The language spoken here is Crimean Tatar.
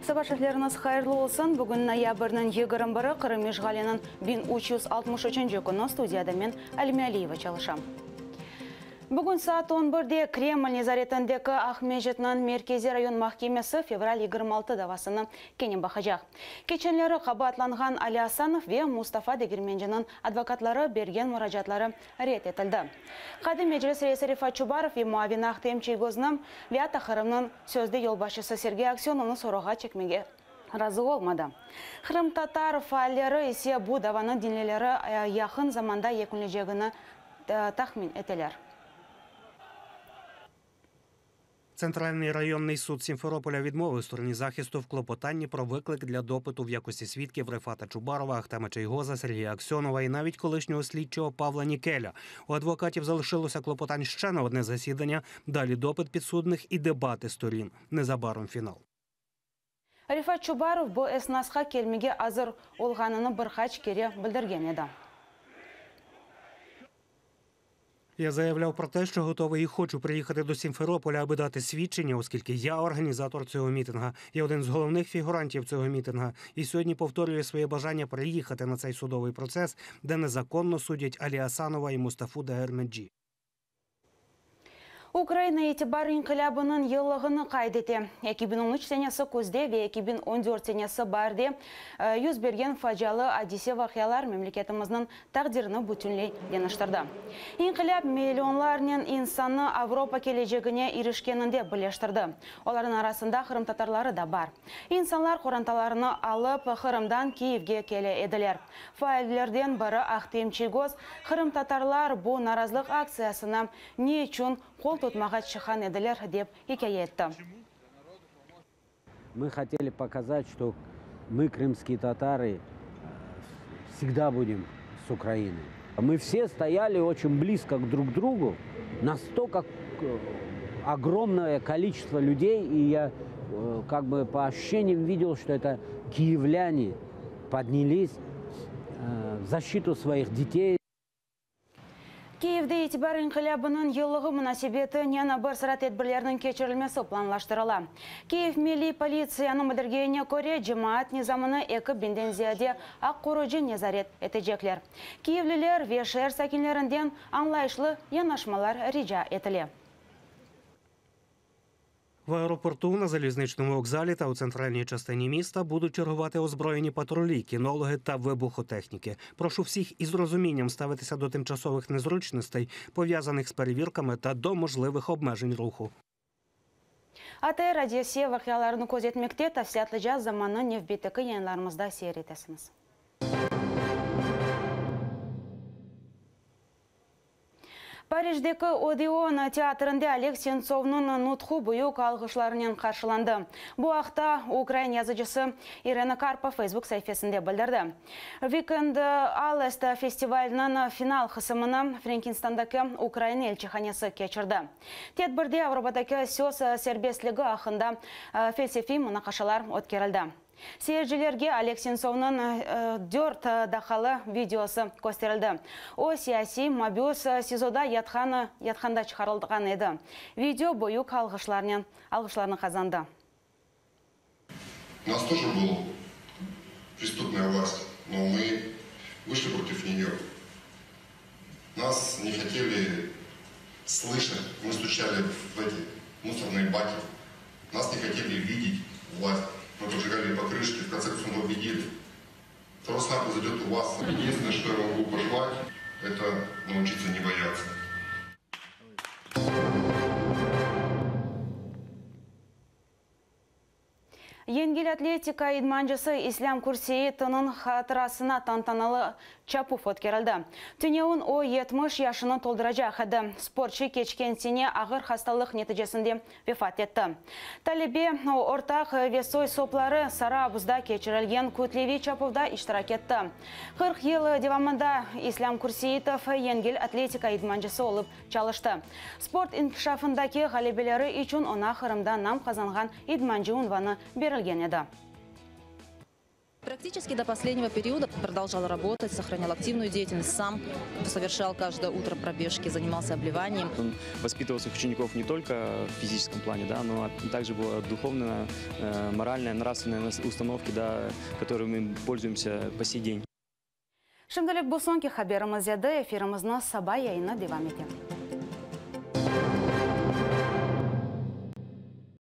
Saba şerifleriñiz hayırlı olsun! Bugün noyabrniñ 21-i, Qırım işğaliniñ 1363-nci künü. Studiyada men, Alime Aliyeva, çalışam. Bugün saat on birde Kreml nezaretindeki Aqmescitniñ Merkeziy rayon mahkemesi fevral 26 davasını kene baqacaq. Keçenleri qabaatlanğan Ali Asanov ve Mustafa Degermenciniñ advokatları bergen muracaatları red etildi. Qadı Meclis reisi Refat Çubarov ve muavini Ahtem Çiygoznı ve atta Qırımnıñ sözde yolbaşçısı Sergey Aksönovnı sorğuğa çekmege razı olmadı. Qırımtatar faalleri ise bu davanıñ diñleleri yaqın zamanda yekünlecegini tahmin eteler. Центральний районний суд Сімферополя відмовив стороні захисту в клопотанні про виклик для допиту в якості свідків Рефата Чубарова, Ахтема Чийгоза, Сергія Аксьонова і навіть колишнього слідчого Павла Нікеля. У адвокатів залишилося клопотань ще на одне засідання, далі допит підсудних і дебати сторін. Незабаром фінал. Refat Çubarov bu esnasqa kelmege azır olğanını bir qaç kere bildirgen edi. Я заявляв про те, що готовий і хочу приїхати до Сімферополя, аби дати свідчення, оскільки я організатор цього мітинга, я один з головних фігурантів цього мітинга. І сьогодні повторюю своє бажання приїхати на цей судовий процес, де незаконно судять Алі Асанова і Мустафу Дегерменджі. Ukraina İtibar İnqilâbınıñ yıllığını qayd ete. 2013 senesi küzde ve 2014 senesi baarde yüz bergen facialı adise-vaqialar memleketimizniñ taqdirini bütünley deñiştirdi. İnqilâp millionlarnen insannı Avropa kelecegine irişkeninde birleştirdi. Olarnıñ arasında qırımtatarları da bar. İnsanlar qorantalarını alıp, Qırımdan Kiyevge kele ediler. Faallerden biri Ahtem Çiygoz qırımtatarlar bu narazılıq aktsiyasına ne içün qol tutmağa çıqqan ediler, dep ikâye etti. Мы хотели показать, что мы, крымские татары, всегда будем с Украиной. Мы все стояли очень близко друг к другу, настолько огромное количество людей, и я как бы по ощущениям видел, что это киевляне поднялись в защиту своих детей. Kiyevde İtibar İnqilâbınıñ yıllığı munasebetinen bir sıra tedbirlerniñ keçirilmesi planlaştırıla. Kiyev milliy politsiyanıñ bildirgenine köre, cemaat nizamını eki biñden ziyade aq qorucı nezaret etecekler. Kiyevliler ve şeer sakinlerinden añlayışlı yanaşmalar rica etile. В аеропорту, на залізничному вокзалі та у центральній частині міста будуть чергувати озброєні патрулі, кінологи та вибухотехніки. Прошу всіх із розумінням ставитися до тимчасових незручностей, пов'язаних з перевірками та до можливих обмежень руху. ATR adise vaqialarını közetmekte, tafsilâtlıca Zamannıñ nevbetteki yayınlarımızda seyir etesiñiz. Parijdeki Odeon teatrinde Oleg Sentsovnıñ nutqu büyük alğışlarnen qarşılandı. Bu aqta ukrain yazıcısı İrına Karpa Facebook saifesinde bildirdi. Weekend Alest festivaliniñ final qısımını Frenkistandaki Ukraina elçihanesi keçirdi. Tedbirde Avropadaki söz serbestligi aqqında felsefiy munaqaşalar ötkerildi. Seyircilerge Oleg Sentsovnıñ dört daqqalı videosı kösterildi. O, siyasiy mabüs SİZOda yatqan yatqanda çıqarılğan edi. Video büyük alğışlarnen alğışlarnı qazandı. У нас тоже была преступная власть, но мы вышли против нее. Нас не хотели слышать, мы стучали в эти мусорные баки. Нас не хотели видеть власть. Мы поджигали покрышки, в конце концов победили. То же самое произойдет у вас. Единственное, что я могу пожелать, это научиться не бояться. Yengil atletika idmancısı İslâm Kürseyitovnıñ hatırasına tantanalı çapuv ötkerildi. Tünevin o, 70 yaşını tolduracaq edi. Sportçı keçken sene ağır hastalıq neticesinde vefat etti. Talebe, ortaq ve soy-sopları Sarı-Abuzda keçirilgen kütleviy çapuvda iştirak etti. 40 yıl devamında İslâm Kürseyitov yengil atletika idmancısı olıp çalıştı. Sport inkişafındaki ğalebeleri içün oña Qırımda nam qazanğan idmancı unvanı berilgen edi. Практически до последнего периода продолжал работать, сохранял активную деятельность, сам совершал каждое утро пробежки, занимался обливанием. Он воспитывал своих учеников не только в физическом плане, да, но также была духовная, э, моральная, нравственная установки, да, которыми мы пользуемся по сей день. Şimdilik bu soñki haberimiz edi, efirimizni saba yayını devam ete.